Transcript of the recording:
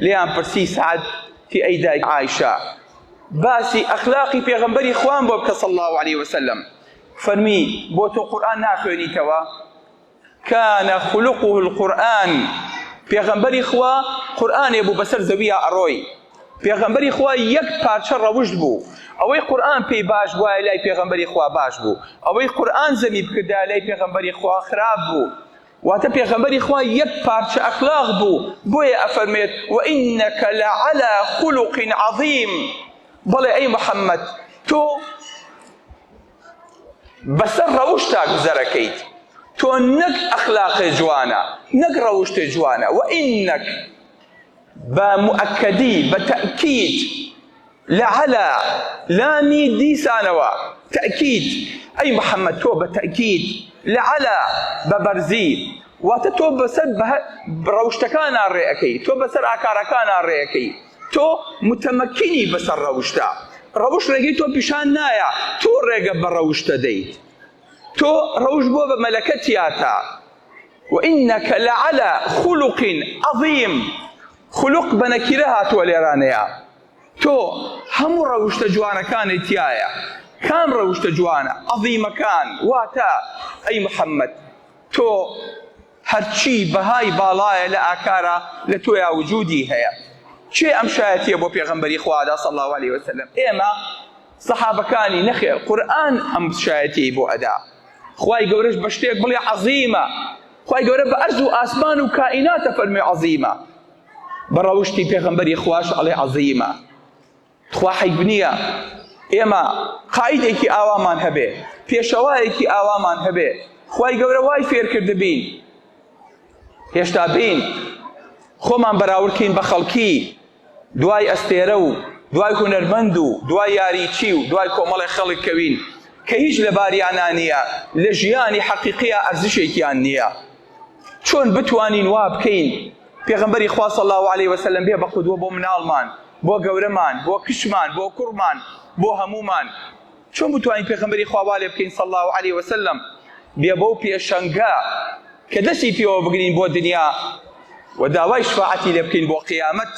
لێیان پرسی سەعد تی ئەی دایک عائشە باسی ئەخلاقی پێغەمبەری خوام بۆ بکە صلی الله علیه وسلم فەرمی بۆ تۆ قورئان ناخوێنیتەوە کان خلقه القرآن پێغەمبەری خوا قورئانێ بوو بەسەر زەوییا ئەڕۆی پێغەمبەری خوا یەک پارچە ڕەوشت بوو ئەوەی قورئان پێی باش بوایە لای پێغەمبەری خوا باش بوو ئەوەی قورئان زەمی بکردایە لای پێغەمبەری خوا خراپ بوو واتە پێغەمبەری خوا یەک پارچە ئەخلاق بوو بۆیە ئەفەرمێت وإنک لعلی خلق عظیم بەڵێ ئەی محەممەد تۆ بەسەر ڕەوشتا گوزەرەکەیت تۆ نەک ئەخلاقێ جوانە نەک ڕەوشتێ جوانە وإنک بە مؤکدی بە تەئکید لعلى لامی دیسانەوە تەئکید ئەی محەممەد تۆ بە تەئکید لعلى بە بەرزی واتە تۆ بەسەر ڕەوشتەکانا ڕێ ئەکەی تۆ بەسەر ئاکارەکانا ڕێ ئەکەی تۆ متەمەکینی بەسەر ڕەوشتا ڕەوش ڕێگەی تۆ پیشان نایە تۆ ڕێگە بە ڕەوشتە دەیت تۆ ڕەوش بۆ بە مەلەکەتیاتە وإنك لعلى خلق عظیم خلق بە نەکیرە هاتووە لێرانەیە تۆ هەموو ڕەوشتە جوانەکانت تیایە کام ڕەوشتە جوانە عەظیمەکان واتە ئەی محەممەد تۆ هەرچی بەهای باڵایە لە ئاکارا لە تۆیا وجودی هەیە کێ ئەم شایەتیە بۆ پێغەمبەری خوادا صلی الله علیه وسلم ئێمە سەحابەکانی نەخێر قورئان ئەم شایەتیەی بۆ ئەدا خوای گەورەش بە شتێک بڵێ عەظیمە خوای گەورە بە ئەرز و ئاسمان و کائیناتە فەرمی عەظیمە بە ڕەوشتی پێغەمبەری خواش ئەڵێ عەزیمە تخوا حەیف نییە ئێمە قائیدێکی ئاوامان هەبێ پێشەوایەکی ئاوامان هەبێ خوای گەورە وای فێر کردبین هێشتا بین خۆمان بەراوردکەین بە خەڵکی دوای ئەستێرە و دوای هونەرمەند و دوای یاریچی و دوای کۆمەڵێک خەڵک کەوین کە هیچ لەباریانا نییە لە ژیانی حەقیقیە ئەرزشێکیان نییە چۆن بتوانین وا بکەین پێغەمبەری خوا صلی اللە علیە وسلم بێ بە قودوە بۆ مناڵمان بۆ گەورەمان بۆ کچمان بۆ کوڕمان بۆ هەموومان چۆن بتوانین پێغەمبەری خوا وا لێ بکەین صلی اللە علیە وسلم بێ بەو پێشەنگە کە دەستی پێوە بگرین بۆ دنیا و داوای شفاعەتی لێ بکەین بۆ قیامەت.